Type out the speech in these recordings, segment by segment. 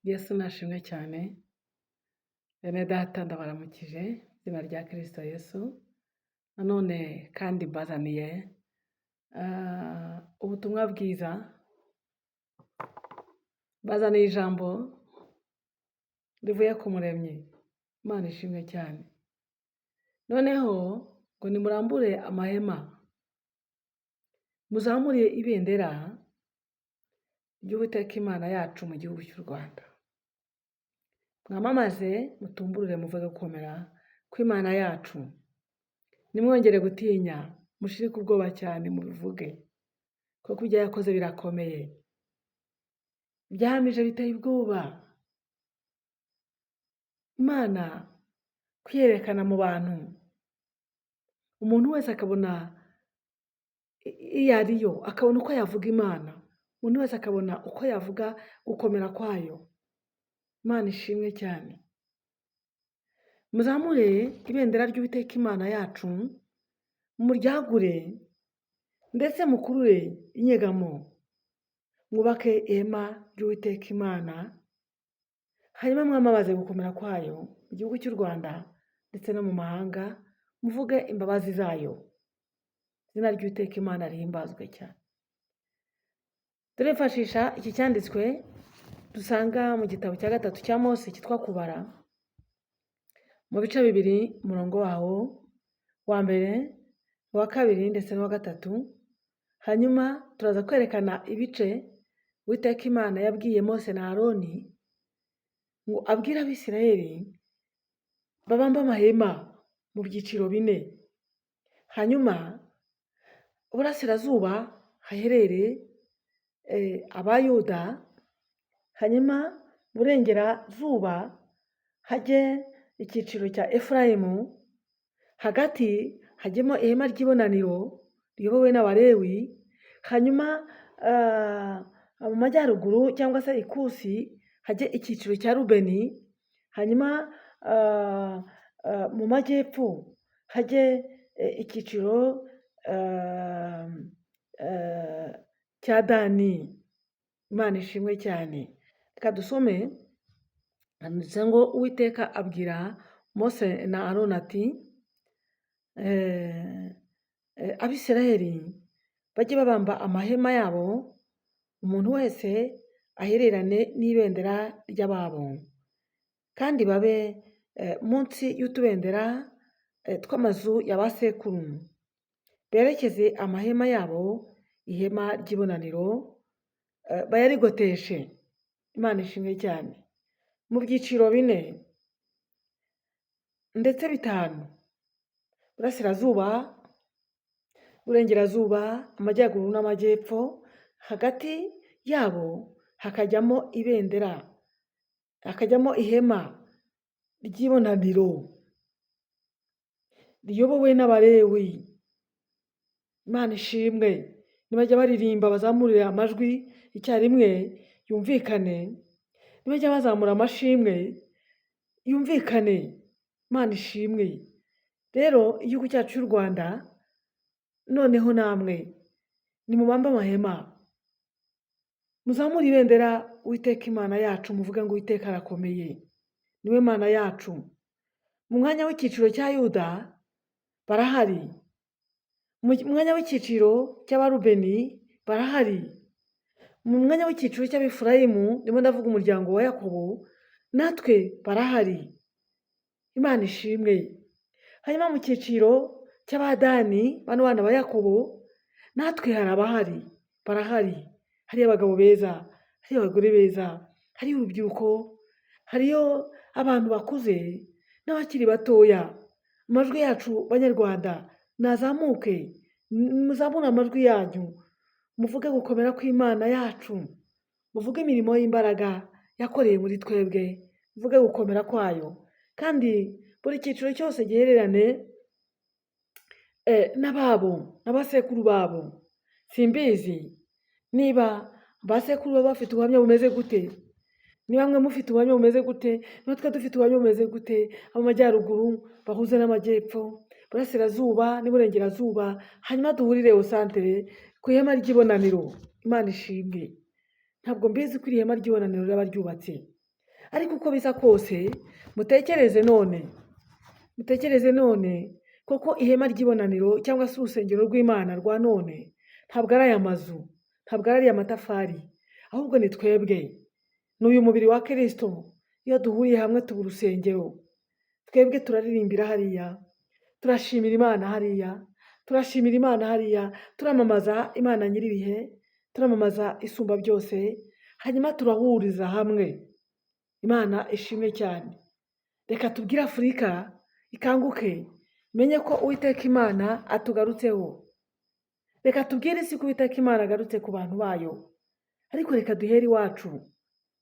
Yesu nashimwe cyane, bene data ndabaramukije mu izina rya Kristo Yesu, nanone kandi mbazaniye ubutumwa bwiza, mbazaniye ijambo rivuye ku Muremyi, Imana ishimwe cyane. Noneho ngo nimurambure amahema, muzamure ibendera ry'Uwiteka Imana yacu mu gihugu cy'u Rwanda. Mwamamaze mutumburure muvuge gukomera kw'Imana yacu. Ntimwongere gutinya, mushirike ubwoba cyane mubivuge, kuko ibyo yakoze birakomeye. Ibyahamije biteye ubwoba. Imana kwiyerekana mu bantu, umuntu wese akabona iyo ari yo, akabona uko yavuga Imana, umuntu wese akabona uko yavuga gukomera kwayo. Imana ishimwe cyane. Muzamure ibendera ry'Uwiteka Imana yacu, muryagure ndetse mukurure inyegamo, mwubake ihema ry'Uwiteka Imana, hanyuma mwamamaze gukomera kwayo mu gihugu cy'u Rwanda ndetse no mu mahanga, muvuge imbabazi zayo. Izina ry'Uwiteka Imana rihimbazwe cyane. Turifashisha iki cyanditswe dusanga mu gitabo cya gatatu cya Mose cyitwa Kubara, mu bice bibiri, umurongo wawo wa mbere, uwa kabiri ndetse n'uwa gatatu, hanyuma turaza kwerekana ibice Uwiteka Imana yabwiye Mose na Aroni ngo abwire Abisirayeli babambe amahema mu byiciro bine, hanyuma uburasirazuba haherere Abayuda, hanyuma burengerazuba hajye icyiciro cya Efurayimu, hagati hajyemo ihema ry'ibonaniro riyobowe n'Abalewi, hanyuma mu majyaruguru cyangwa se ikusi hajye icyiciro cya Rubeni, hanyuma mu majyepfo hajye icyiciro cya Dani. Imana ishimwe cyane. Reka dusome, handitse ngo Uwiteka abwira Mose na Aroni ati Abisirayeli bajye babamba amahema yabo, umuntu wese ahererane n'ibendera ry'ababo, kandi babe munsi y'utubendera tw'amazu ya ba sekuru, berekeze amahema yabo ihema ry'ibonaniro, bayarigoteshe. Imana ishimwe cyane. Mu byiciro bine ndetse bitanu, burasirazuba, burengerazuba, amajyaruguru n'amajyepfo, hagati yabo hakajyamo ibendera, hakajyamo ihema ry'ibonaniro riyobowe n'Abalewi. Imana ishimwe. Nibajya baririmba bazamurire amajwi icyarimwe yumvikane, nibajya bazamura amashimwe yumvikane. Imana ishimwe. Rero igihugu cyacu cy'u Rwanda, noneho namwe nimubambe amahema, muzamure ibendera Uwiteka Imana yacu, muvuge ngo Uwiteka arakomeye, niwe Mana yacu. Mu mwanya w'icyiciro cya Yuda barahari, mu mwanya w'icyiciro cy'Abarubeni barahari, mu mwanya w'icyiciro cy'Abefurayimu, ndimo ndavuga umuryango wa Yakobo, natwe barahari. Imana ishimwe. Hanyuma mu cyiciro cy'Abadani, bano bana ba Yakobo, natwe hari abahari, barahari. Hariyo abagabo beza, hariyo abagore beza, hariyo urubyiruko, hariyo abantu bakuze n'abakiri batoya. Amajwi yacu banyarwanda nazamuke, muzamure amajwi yanyu, muvuge gukomera kw'Imana yacu, muvuge imirimo y'imbaraga yakoreye muri twebwe, muvuge gukomera kwayo, kandi buri cyiciro cyose gihererane n'ababo n'abasekuru babo. Simbizi niba basekuru baba bafite ubuhamya bumeze gute, niba mwe mufite ubuhamya bumeze gute, niba twe dufite ubuhamya bumeze gute, amajyaruguru bahuze n'amajyepfo, burasirazuba n'iburengerazuba, hanyuma duhurire santere ku ihema ry'ibonaniro. Imana ishimwe. Ntabwo mbizi ko iri hema ry'ibonaniro riba ryubatse. Ariko uko bisa kose, mutekereze none, mutekereze none, koko ihema ry'ibonaniro cyangwa se urusengero rw'Imana rwa none ntabwo ari aya mazu, ntabwo ari ariya matafari, ahubwo ni twebwe, ni uyu mubiri wa Kristo. Iyo duhuriye hamwe tuba urusengero. Twebwe turaririmbira hariya, turashimira Imana hariya, turashimira Imana hariya, turamamaza Imana nyir'ibihe, turamamaza isumba byose, hanyuma turahuriza hamwe. Imana ishimwe cyane. Reka tubwire Afurika ikanguke, imenye ko Uwiteka Imana atugarutseho. Reka tubwire isi ko Uwiteka Imana agarutse ku bantu bayo. Ariko reka duhere iwacu.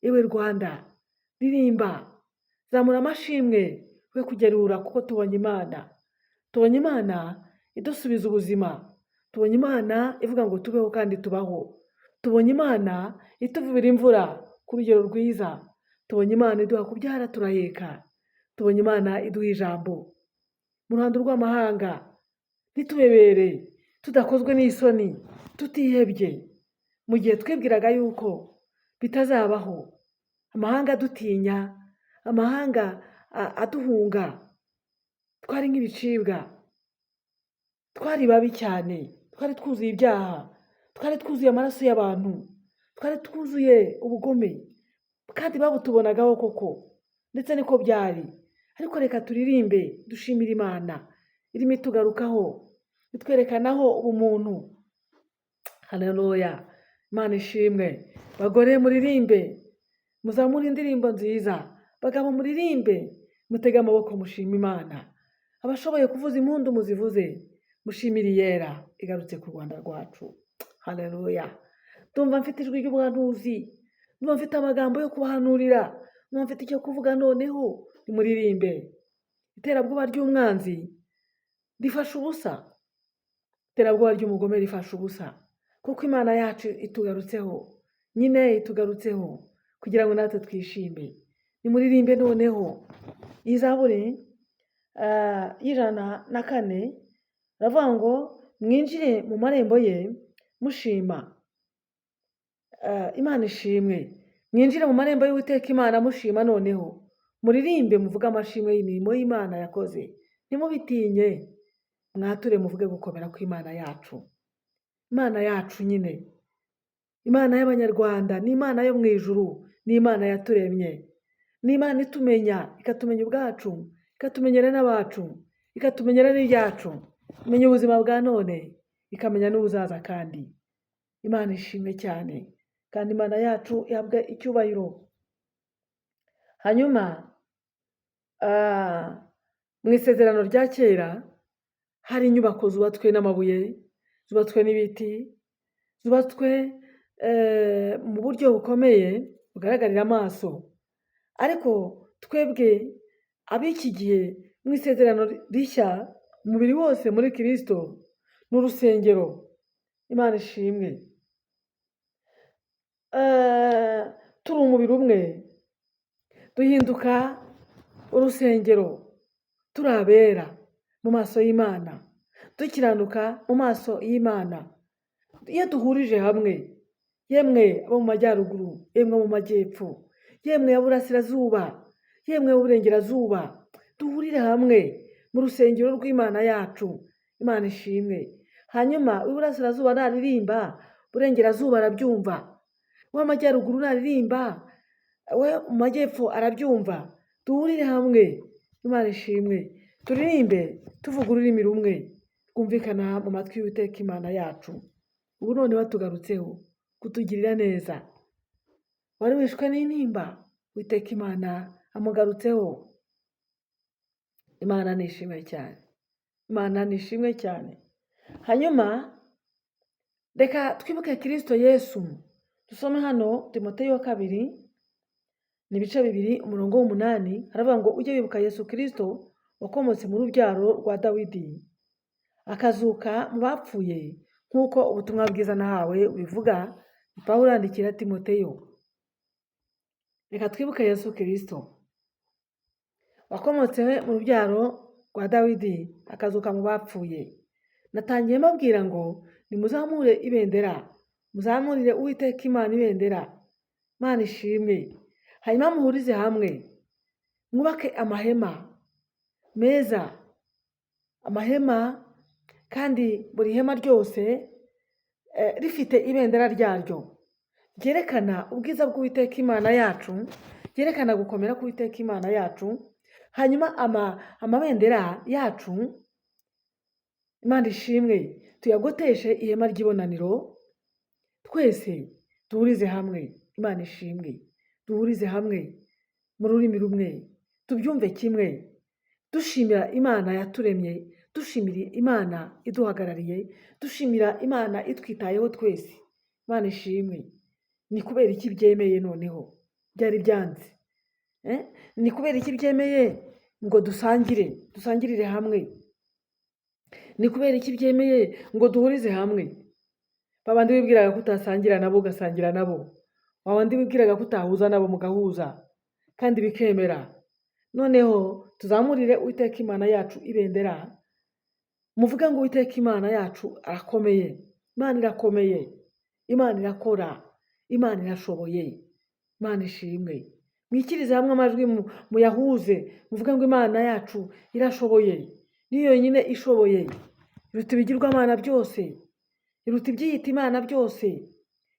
Iwe Rwanda, ririmba, zamura amashimwe, we kugerura, kuko tubonye Imana. Tubonye Imana idusubiza ubuzima. Tubonye Imana ivuga ngo tubeho kandi tubaho. Tubonye Imana ituvubira imvura ku rugero rwiza. Tubonye Imana iduha kubyara turaheka. Tubonye Imana iduha ijambo mu ruhando rw'amahanga. Ntitubebere tudakozwe n'isoni, tutihebye, mu gihe twibwiraga yuko bitazabaho. Amahanga adutinya, amahanga aduhunga, twari nk'ibicibwa, twari babi cyane, twari twuzuye ibyaha, twari twuzuye amaraso y'abantu, twari twuzuye ubugome, kandi babutubonagaho koko, ndetse niko byari. Ariko reka turirimbe dushimire Imana irimo itugarukaho, itwerekanaho ubumuntu. Haleluya, Imana ishimwe. Bagore muririmbe, muzamure indirimbo nziza. Bagabo muririmbe, mutege amaboko mushime Imana. Abashoboye kuvuza impundu muzivuze, mushimire Iyera igarutse ku Rwanda rwacu. Haleluya. Ndumva mfite ijwi ry'ubuhanuzi, ndumva mfite amagambo yo kubahanurira, ndumva mfite icyo kuvuga noneho. Nimuririmbe. Iterabwoba ry'umwanzi rifashe ubusa, iterabwoba ry'umugome rifashe ubusa, kuko Imana yacu itugarutseho, nyine itugarutseho kugira ngo natwe twishime. Nimuririmbe noneho. Iyi zaburi y'104 aravuga ngo mwinjire mu marembo ye mushima. Imana ishimwe. Mwinjire mu marembo y'Uwiteka Imana mushima noneho. Muririmbe muvuge amashimwe y'imirimo y'Imana yakoze. Ntimubitinye. Mwature muvuge gukomera kw'Imana yacu. Imana yacu nyine. Imana y'Abanyarwanda ni Imana yo mu ijuru, ni Imana yaturemye. Ni Imana itumenya, ikatumenya ubwacu, ikatumenyera n'abacu, ikatumenyera n'ibyacu. Imenya ubuzima bwa none, ikamenya n'ubuzaza kandi. Imana ishimwe cyane, kandi Imana yacu ihabwa icyubahiro. Hanyuma mu isezerano rya kera hari inyubako zubatswe n'amabuye, zubatswe n'ibiti, zubatswe mu buryo bukomeye bugaragarira amaso. Ariko twebwe ab'iki gihe mu isezerano rishya, umubiri wose muri Kristo ni urusengero. Imana ishimwe. Turi umubiri umwe, duhinduka urusengero, turi abera mu maso y'Imana, dukiranuka mu maso y'Imana. Iyo duhurije hamwe, yemwe abo mu majyaruguru, yemwe mu majyepfo, yemwe aburasirazuba, yemwe uburengerazuba, duhurire hamwe mu rusengero rw'Imana yacu. Imana ishimwe. Hanyuma uw'iburasirazuba naririmba, uburengerazuba arabyumva, uw'amajyaruguru naririmba, we mu majyepfo arabyumva. Duhurire hamwe, Imana ishimwe, turirimbe tuvuga ururimi rumwe rwumvikana mu matwi y'Uwiteka Imana yacu. Ubu none watugarutseho kutugirira neza. Wari wishwe n'intimba, Uwiteka Imana amugarutseho. Imana nishimwe cyane, Imana nishimwe cyane. Hanyuma reka twibuke Kristo Yesu. Dusome hano Timoteyo wa kabiri, ni ibice 2 umurongo w'8, haravuga ngo ujye wibuka Yesu Kristo wakomotse mu rubyaro rwa Dawidi, akazuka mu bapfuye nk'uko ubutumwa bwiza nahawe bubivuga. Ni Pawulo yandikira Timoteyo. Reka twibuke Yesu Kristo wakomotse mu rubyaro rwa Dawidi, akazuka mu bapfuye. Natangiye mbabwira ngo nimuzamure ibendera, muzamurire Uwiteka Imana ibendera. Imana ishimwe. Hanyuma muhurize hamwe, mwubake amahema meza, amahema kandi buri hema ryose rifite ibendera ryaryo ryerekana ubwiza bw'Uwiteka Imana yacu, ryerekana gukomera k'Uwiteka Imana yacu. Hanyuma amabendera yacu, Imana ishimwe, tuyagoteshe ihema ry'ibonaniro, twese duhurize hamwe. Imana ishimwe, duhurize hamwe mu rurimi rumwe, tubyumve kimwe, dushimira Imana yaturemye, dushimira Imana iduhagarariye, dushimira Imana itwitayeho twese. Imana ishimwe. Ni kubera iki byemeye noneho? Byari byanze. Ni kubera iki byemeye ngo dusangire, dusangirire hamwe? Ni kubera iki byemeye ngo duhurize hamwe? Babandi wibwiraga ko utasangira nabo ugasangira nabo, babandi wibwiraga ko utahuza nabo mugahuza kandi bikemera. Noneho tuzamurire Uwiteka Imana yacu ibendera, muvuge ngo Uwiteka Imana yacu arakomeye, Imana irakomeye, Imana irakora, Imana irashoboye, Imana ishimwe. Mwikirize hamwe amajwi muyahuze, muvuge ngo Imana yacu irashoboye, niyo yonyine ishoboye, iruta ibigirwamana byose, iruta ibyiyita Imana byose,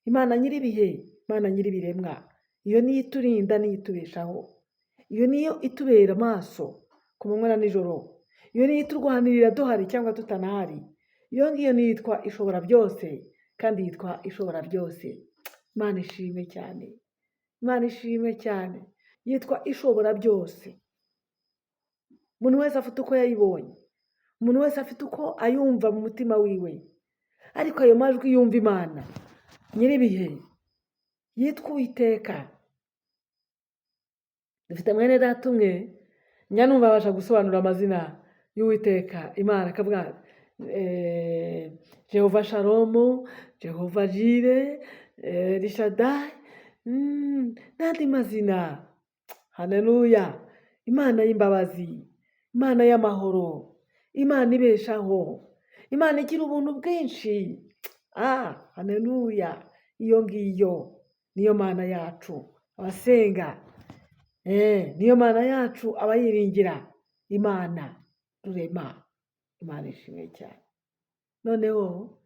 Imana nyir'ibihe, Imana nyir'ibiremwa. Iyo niyo iturinda, niyo itubeshaho, iyo niyo itubera amaso ku manywa na nijoro, iyo niyo iturwanirira duhari cyangwa tutanahari. Iyo ngiyo niyo yitwa ishobora byose, kandi yitwa ishobora byose. Imana ishimwe cyane, Imana ishimwe cyane, yitwa ishobora byose. Umuntu wese afite uko yayibonye, umuntu wese afite uko ayumva mu mutima wiwe, ariko ayo majwi yumva Imana nyir'ibihe yitwa Uwiteka. Dufite mwene data umwe njya numva abasha gusobanura amazina y'Uwiteka Imana, akavuga Jehova Shalomu, Jehova Jire, Rishadayi, n'andi mazina. Haleluya! Imana y'imbabazi, Imana y'amahoro, Imana ibeshaho, Imana igira ubuntu bwinshi. Haleluya! Iyo ngiyo niyo Mana yacu abasenga, niyo Mana yacu abayiringira, Imana rurema. Imana ishimwe cyane. Noneho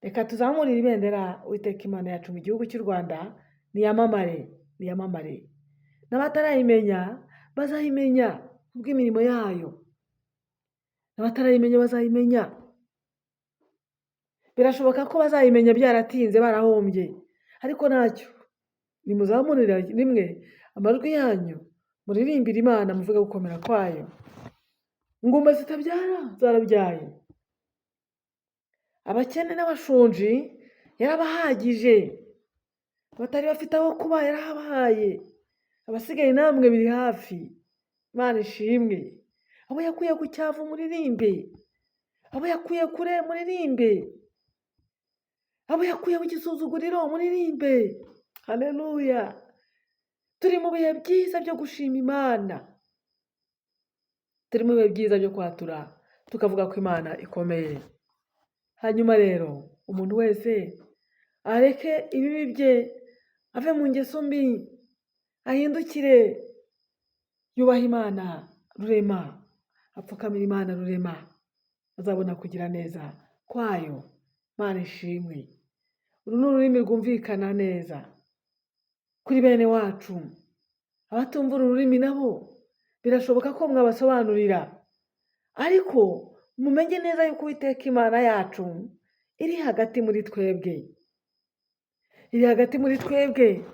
reka tuzamurire ibendera Uwiteka Imana yacu mu gihugu cy'u Rwanda, niyamamare, niyamamare. N'abatarayimenya bazayimenya kubw'imirimo yayo, n'abatarayimenya bazayimenya. Birashoboka ko bazayimenya byaratinze, barahombye, ariko ntacyo. Nimuzamurire rimwe amajwi yanyu, muririmbire Imana, muvuge gukomera kwayo. Ingumba zitabyara zarabyaye, abakene n'abashonji yarabahagije, abatari bafite aho kuba yarahabahaye, abasigaye namwe biri hafi. Imana ishimwe. Abo yakuye ku cyavu muririmbe, abo yakuye kure muririmbe, abo yakuye mu gisuzuguriro muririmbe. Haleluya! Turi mu bihe byiza byo gushima Imana, turi mu bihe byiza byo kwatura tukavuga ko Imana ikomeye. Hanyuma rero umuntu wese areke ibibi bye, ave mu ngeso mbi, ahindukire, yubahe Imana rurema, apfukamire Imana rurema, azabona kugira neza kwayo. Imana ishimwe. Uru ni ururimi rwumvikana neza kuri bene wacu. Abatumva uru rurimi nabo birashoboka ko mwabasobanurira, ariko mumenye neza yuko Uwiteka Imana yacu iri hagati muri twebwe, iri hagati muri twebwe,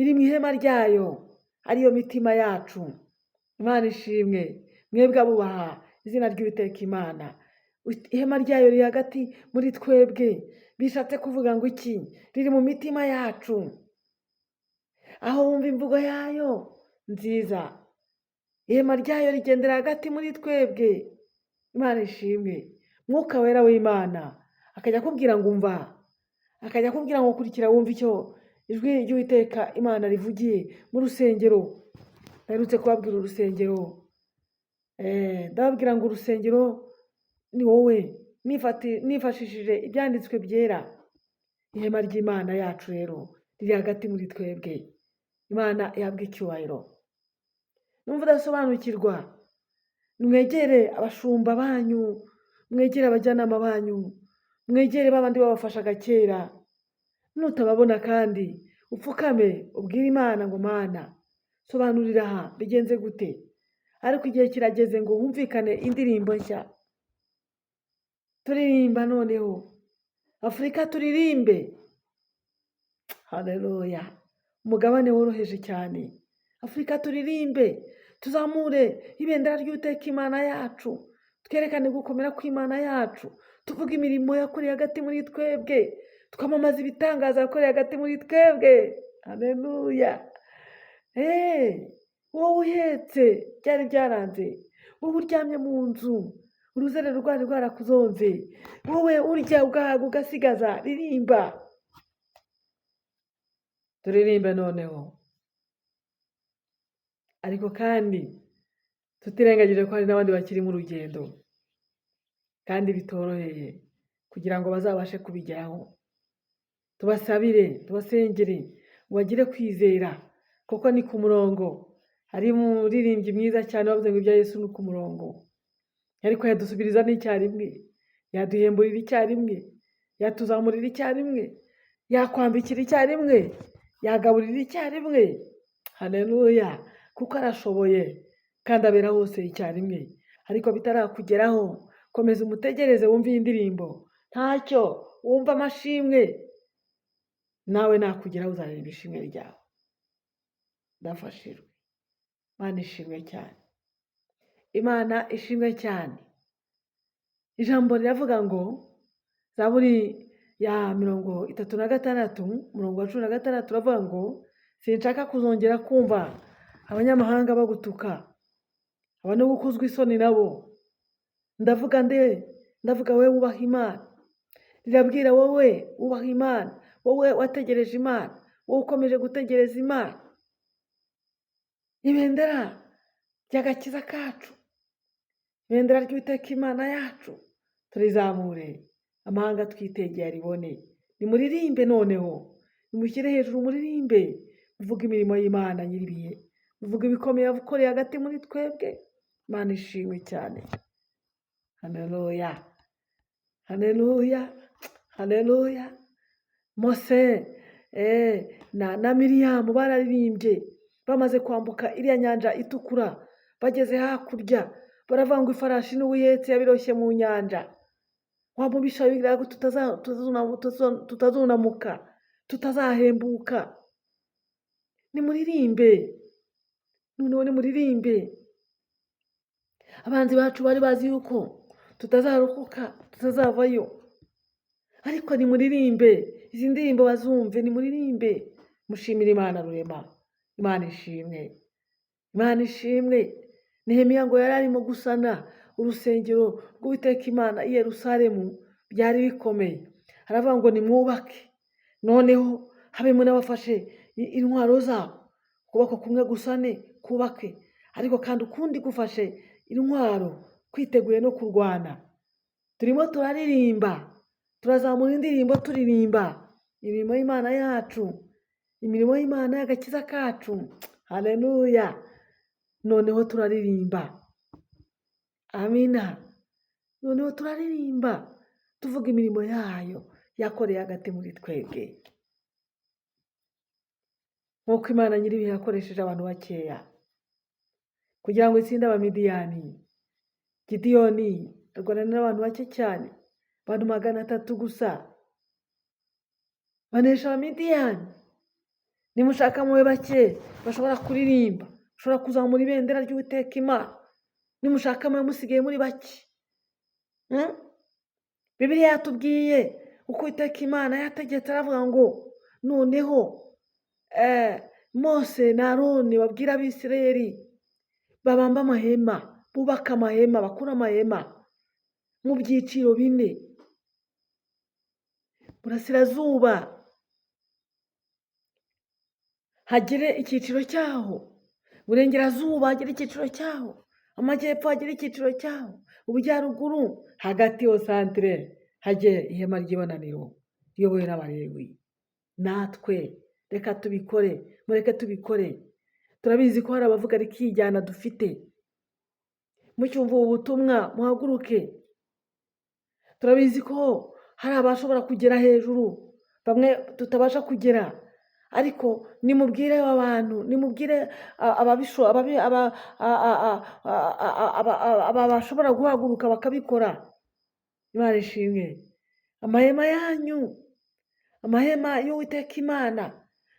iri mu ihema ryayo, ariyo mitima yacu. Imana ishimwe. Mwebwe abubaha izina ry'Uwiteka Imana, ihema ryayo riri hagati muri twebwe. Bishatse kuvuga ngo iki? Riri mu mitima yacu, aho wumva imvugo yayo nziza. Ihema ryayo rigendera hagati muri twebwe. Imana ishimwe. Mwuka wera w'Imana akajya akubwira ngo umva, akajya akubwira ngo kurikira wumve icyo ijwi ry'Uwiteka Imana rivugiye mu rusengero. Mperutse kubabwira urusengero, ndababwira ngo urusengero ni wowe, nifashishije ibyanditswe byera. Ihema ry'Imana yacu rero riri hagati muri twebwe. Imana ihabwe icyubahiro. Numva udasobanukirwa, mwegere abashumba banyu, mwegere abajyanama banyu, mwegere babandi babafashaga kera. Nutababona kandi upfukame ubwire Imana ngo Mana sobanurira aha bigenze gute. Ariko igihe kirageze ngo humvikane indirimbo nshya. Turirimba noneho Afurika, turirimbe haleluya. Umugabane woroheje cyane, Afurika turirimbe, tuzamure ibendera ry'Uwiteka Imana yacu, twerekane gukomera kw'Imana yacu, tuvuge imirimo yakoreye hagati muri twebwe, twamamaze ibitangaza yakoreye hagati muri twebwe. Haleluya. Wowe uhetse byari byaranze, wowe uryamye mu nzu uruzerero rwari rwarakuzonze, wowe urya ugahaga ugasigaza, ririmba. Turirimbe noneho. Ariko kandi tutirengagije ko hari n'abandi bakiri mu rugendo kandi bitoroheye kugira ngo bazabashe kubigeraho. Tubasabire, tubasengere ngo bagire kwizera, kuko ni ku murongo. Hari umuririmbyi mwiza cyane wavuze ngo ibya Yesu ni ku murongo, ariko yadusubiriza n'icyarimwe, yaduhemburira icyarimwe, yatuzamurira icyarimwe, yakwambikira icyarimwe, yagaburira icyarimwe. Haleluya, kuko arashoboye kandi abera hose icyarimwe. Ariko bitarakugeraho, komeza umutegereze, wumve iyi ndirimbo, ntacyo wumva amashimwe, nawe nakugeraho uzareba ishimwe ryawe. Ndafashijwe. Imana ishimwe cyane, Imana ishimwe cyane. Ijambo riravuga ngo Zaburi ya 36 umurongo wa 16 uravuga ngo sinshaka kuzongera kumva abanyamahanga bagutuka, aba no gukozwa isoni nabo. Ndavuga nde? Ndavuga wowe wubaha Imana. Rirabwira wowe wubaha Imana, wowe wategereje Imana, wowe ukomeje gutegereza Imana. Ibendera ry'agakiza kacu, ibendera ry'Uwiteka Imana yacu, turizamure, amahanga twitegeye aribone. Nimuririmbe noneho, nimushyire hejuru muririmbe, muvuge imirimo y'Imana nyir'ibihe, muvuge ibikomeye yakoreye hagati muri twebwe. Imana ishimwe cyane. Haleluya, haleluya, haleluya. Mose na Miriyamu bararirimbye bamaze kwambuka iriya nyanja itukura, bageze hakurya baravuga ngo ifarashi n'uwihetse yabiroshye mu nyanja. Wa mubisha wibwiraga ko tutazunamuka, tutazahembuka. Nimuririmbe noneho, nimuririmbe. Abanzi bacu bari bazi yuko tutazarokoka, tutazavayo, ariko nimuririmbe. Izi ndirimbo bazumve, nimuririmbe mushimire Imana rurema. Imana ishimwe, Imana ishimwe. Nehemiya ngo yari arimo gusana urusengero rw'Uwiteka Imana i Yerusalemu, byari bikomeye. Aravuga ngo nimwubake, noneho habemo n'abafashe intwaro zabo, ukuboko kumwe gusane kubake, ariko kandi ukundi gufashe intwaro, kwiteguye no kurwana. Turimo turaririmba, turazamura indirimbo, turirimba imirimo y'Imana yacu, imirimo y'Imana y'agakiza kacu. Haleluya. Noneho turaririmba, amina. Noneho turaririmba tuvuga imirimo yayo yakoreye hagati muri twebwe, nk'uko Imana nyir'ibihe yakoresheje abantu bakeya kugira ngo itsinde Abamidiyani. Gidiyoni arwana n'abantu bake cyane, abantu 300 gusa, banesha Abamidiyani. Nimushaka mube bake bashobora kuririmba, bashobora kuzamura ibendera ry'Uwiteka Imana. Nimushaka mube musigaye muri bake. Bibiliya yatubwiye uko Uwiteka Imana yategetse, aravuga ngo noneho Mose na Aroni babwira Abisirayeli babamba amahema, bubaka amahema, bakura amahema mu byiciro bine. Burasirazuba hagire icyiciro cyaho, burengerazuba hagire icyiciro cyaho, amajyepfo hagire icyiciro cyaho, ubujyaruguru, hagati yo santire hajye ihema ry'ibonaniro riyobowe n'Abalewi. Natwe Reka tubikore, mureke tubikore. Turabizi ko hari abavuga rikijyana dufite. Mucyumva ubu butumwa muhaguruke. Turabizi ko hari abashobora kugera hejuru, bamwe tutabasha kugera, ariko nimubwire aba bantu, nimubwire aba bashobora guhaguruka bakabikora. Imana ishimwe. Amahema yanyu, amahema y'Uwiteka Imana,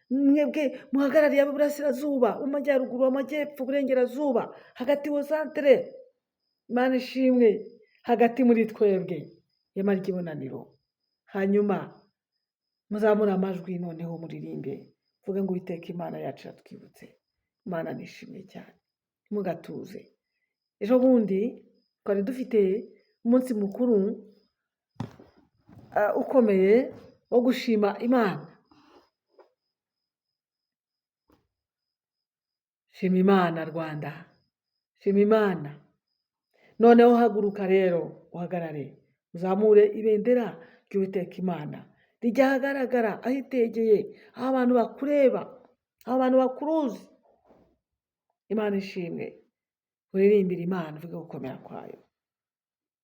mwebwe muhagarariye ab'iburasirazuba, amajyaruguru, amajyepfo, uburengerazuba, hagati wa santere. Imana ishimwe, hagati muri twebwe ihema ry'ibonaniro. Hanyuma muzamure amajwi noneho muririmbe, mvuge ngo Uwiteka Imana yacu iratwibutse. Imana nishimye cyane, ntimugatuze. Ejo bundi twari dufite umunsi mukuru ukomeye wo gushima Imana. Shima Imana Rwanda, shima Imana. Noneho haguruka rero uhagarare, uzamure ibendera ry'Uwiteka Imana rijya ahagaragara, ahitegeye, aho abantu bakureba, aho abantu bakuruzi. Imana ishimwe. Uririmbire Imana, uvuge gukomera kwayo.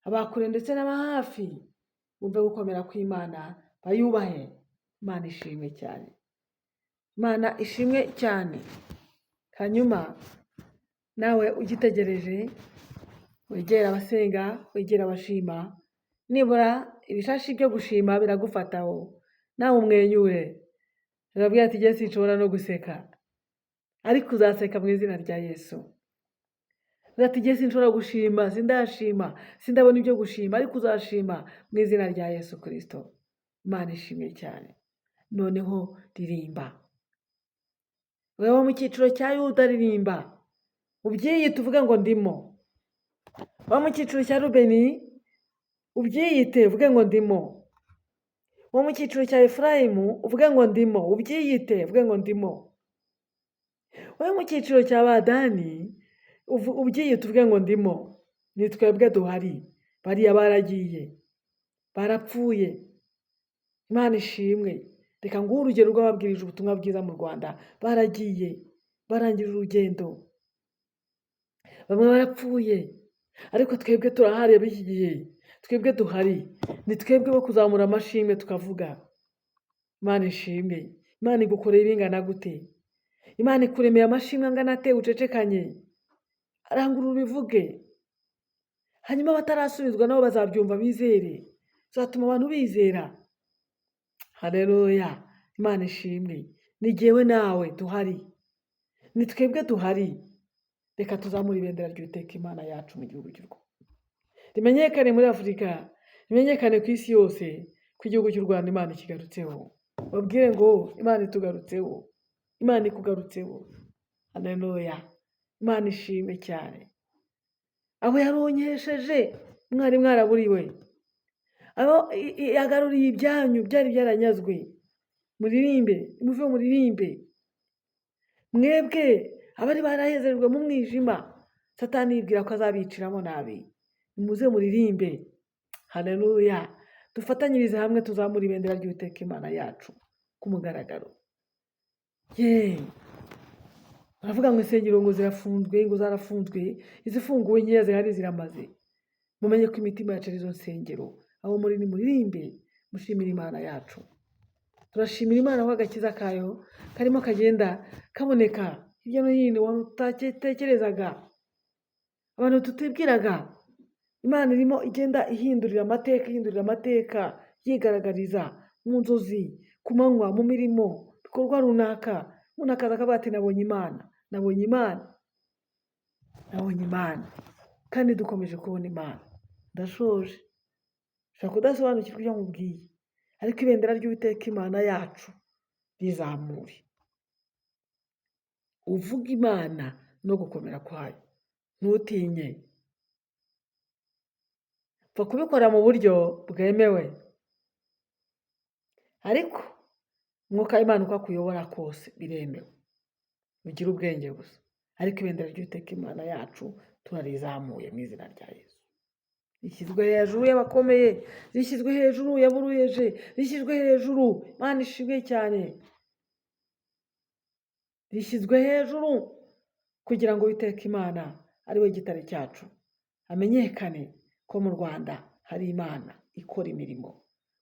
Abakure ndetse n'aba hafi bumve gukomera kw'Imana, bayubahe. Imana ishimwe cyane, Imana ishimwe cyane. Hanyuma nawe ugitegereje, wegera abasenga, wegera abashima, nibura ibishashi byo gushima biragufataho, nawe umwenyure. Urabwira ati jye sinshobora no guseka, ariko uzaseka mu izina rya Yesu. Uvuga ati jye sinshobora gushima, sindashima, sindabona ibyo gushima, ariko uzashima mu izina rya Yesu Kristo. Imana ishimwe cyane. Noneho ririmba. Wewe mu cyiciro cya Yuda ririmba, ubyiyite uvuge ngo ndimo. Wowe mu cyiciro cya Rubeni ubyiyite uvuge ngo ndimo. Wowe mu cyiciro cya Efurayimu uvuge ngo ndimo, ubyiyite uvuge ngo ndimo. Wowe mu cyiciro cya Badani ubyiyite uvuge ngo ndimo. Ni twebwe duhari, bariya baragiye, barapfuye. Imana ishimwe. Reka nguhe urugero rw'ababwirije ubutumwa bwiza mu Rwanda, baragiye, barangije urugendo, bamwe barapfuye, ariko twebwe turahari ab'iki gihe, twebwe duhari, ni twebwe bo kuzamura amashimwe tukavuga. Imana ishimwe. Imana igukoreye ibingana gute? Imana ikuremeye amashimwe angana ate ucecekanye? Arangurura ubivuge. Hanyuma abatarasubizwa nabo bazabyumva bizere. Uzatuma abantu bizera. Haleluya. Imana ishimwe. Ni jyewe nawe duhari, ni twebwe duhari. Reka tuzamure ibendera ry'Uwiteka Imana yacu mu gihugu cy'u Rwanda, rimenyekane muri Afurika, rimenyekane ku isi yose, ko igihugu cy'u Rwanda Imana ikigarutseho. Babwire ngo Imana itugarutseho, Imana ikugarutseho. Haleluya. Imana ishimwe cyane. Abo yaronkesheje mwari mwaraburiwe, abo yagaruriye ibyanyu byari byaranyazwe. Muririmbe, muve muririmbe. Mwebwe abari barahezerejwe mu mwijima, Satani yibwira ko azabiciramo nabi, nimuze muririmbe. Haleluya. Dufatanyirize hamwe tuzamure ibendera ry'Uwiteka Imana yacu ku mugaragaro. Ye, baravuga ngo insengero ngo zirafunzwe, ngo zarafunzwe, izifunguwe nkeya zihari ziramaze. Mumenye ko imitima yacu ari izo nsengero. Aho muri ni muririmbe, mushimire Imana yacu. Turashimira Imana ko agakiza kayo karimo kagenda kaboneka hirya no hino, wari utatekerezaga, abantu tutibwiraga. Imana irimo igenda ihindurira amateka, ihindurira amateka, yigaragariza mu nzozi, ku manywa, mu mirimo, bikorwa runaka. Umuntu akaza akavuga ati nabonye Imana, nabonye Imana, nabonye Imana. Kandi dukomeje kubona Imana. Ndashoje. Ushobora kudasobanukirwa ibyo nkubwiye, ariko ibendera ry'Uwiteka Imana yacu rizamure. Uvuge Imana no gukomera kwayo, ntutinye. Pfa kubikora mu buryo bwemewe, ariko Umwuka w'Imana uko akuyobora kose biremewe. Ugire ubwenge gusa, ariko ibendera ry'Uwiteka Imana yacu turarizamuye mu izina rya Yesu. Rishyizwe hejuru y'abakomeye, rishyizwe hejuru y'aburuheje, rishyizwe hejuru. Imana ishimwe cyane. Rishyizwe hejuru kugira ngo Uwiteka Imana ari we gitare cyacu amenyekane ko mu Rwanda hari Imana ikora imirimo,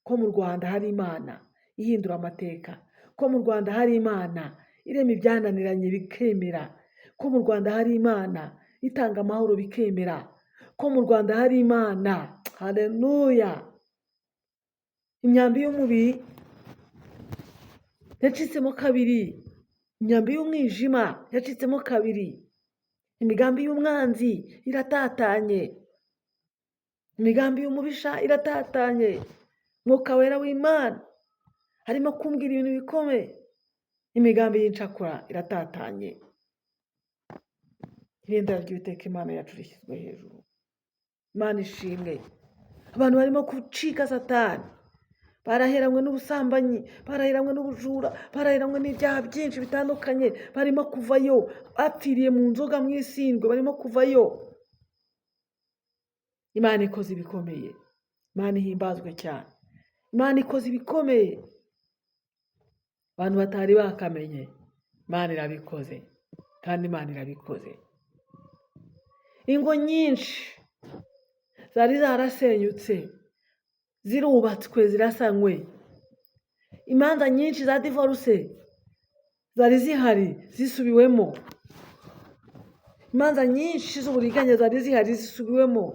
ko mu Rwanda hari Imana ihindura amateka, ko mu Rwanda hari Imana irema ibyananiranye bikemera, ko mu Rwanda hari Imana itanga amahoro bikemera, ko mu Rwanda hari Imana. Haleluya! Imyambi y'umubi yacitsemo kabiri, imyambi y'umwijima yacitsemo kabiri, imigambi y'umwanzi iratatanye, imigambi y'umubisha iratatanye. Mwuka Wera w'Imana arimo kumbwira ibintu bikomeye, imigambi y'incakura iratatanye. Ibendera ry'Uwiteka Imana yacu rishyizwe hejuru. Imana ishimwe. Abantu barimo gucika Satani, baraheranywe n'ubusambanyi, baraheranywe n'ubujura, baraheranywe n'ibyaha byinshi bitandukanye, barimo kuvayo, bapfiriye mu nzoga mu isindwe, barimo kuvayo. Imana ikoze ibikomeye, Imana ihimbazwe cyane. Imana ikoze ibikomeye, abantu batari bakamenye, Imana irabikoze, kandi Imana irabikoze. Ingo nyinshi zari zarasenyutse zirubatswe, zirasanywe. Imanza nyinshi za divorce zari zihari zisubiwemo. Imanza nyinshi z'uburiganya zari zihari zisubiwemo.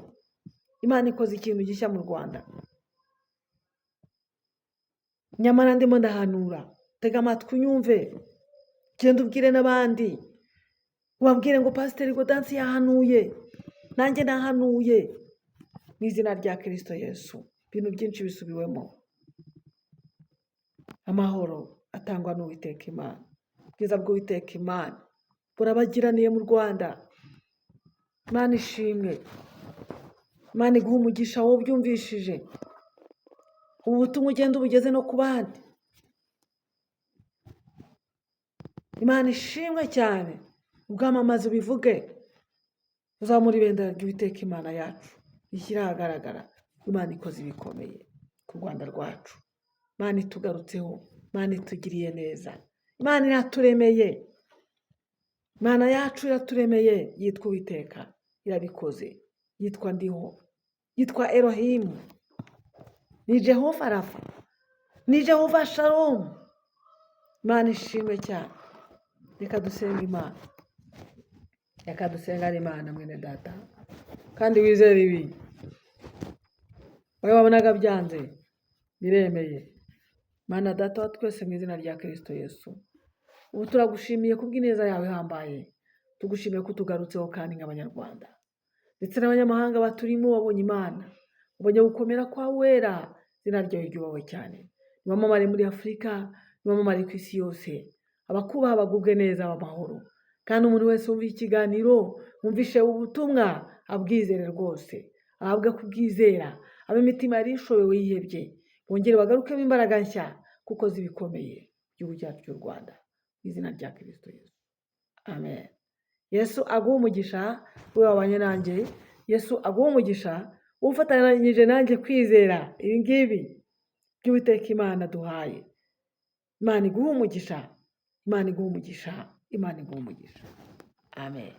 Imana ikoze ikintu gishya mu Rwanda. Nyamara ndimo ndahanura, tega amatwi unyumve, genda ubwire n'abandi, ubabwire ngo Pasiteri Godansi yahanuye, nanjye nahanuye mu izina rya Kirisito Yesu. Ibintu byinshi bisubiwemo. Amahoro atangwa n'Uwiteka Imana, ubwiza bw'Uwiteka Imana burabagiraniye mu Rwanda. Imana ishimwe. Imana iguha umugisha wowe ubyumvishije. Ubu butumwa ugenda ubugeze no ku bandi. Imana ishimwe cyane. Ubwamamaze ubivuge, uzamura ibendera ry'Uwiteka Imana yacu, rishyire ahagaragara. Imana ikoze ibikomeye ku Rwanda rwacu. Imana itugarutseho, Imana itugiriye neza, Imana iraturemeye, Imana yacu iraturemeye, yitwa Uwiteka, irabikoze, yitwa Ndiho, yitwa Elohimu, ni Jehova Rafa, ni Jehova Shalom. Imana ishimwe cyane. Reka dusenge Imana, reka dusengane Imana mwene data, kandi wizere ibi. Wowe wabonaga byanze, biremeye. Mana Data wa twese, mu izina rya Kirisito Yesu, ubu turagushimiye kubw'ineza yawe ihambaye, tugushimiye ko utugarutseho kandi nk'Abanyarwanda ndetse n'abanyamahanga baturimo. Wabonye Imana, ubonye gukomera kwa wera, izina ryawe ryubahwe cyane. Niwamamare muri Afurika, niwamamare ku isi yose, abakubaha bagubwe neza amahoro, kandi umuntu wese wumva ikiganiro, wumvishe ubutumwa, abwizere rwose, ahabwe kubwizera. Ab'imitima yari ishobewe yihebye bongere bagarukemo imbaraga nshya, kuko zibikomeye igihugu cyacu cy'u Rwanda, mu izina rya Kirisito Yesu, amen. Yesu aguhe umugisha we wabanye nanjye. Yesu aguhe umugisha ufatanyije nanjye kwizera ibi ngibi by'Uwiteka Imana duhaye. Imana iguhe umugisha, Imana iguhe umugisha, Imana iguhe umugisha, amen.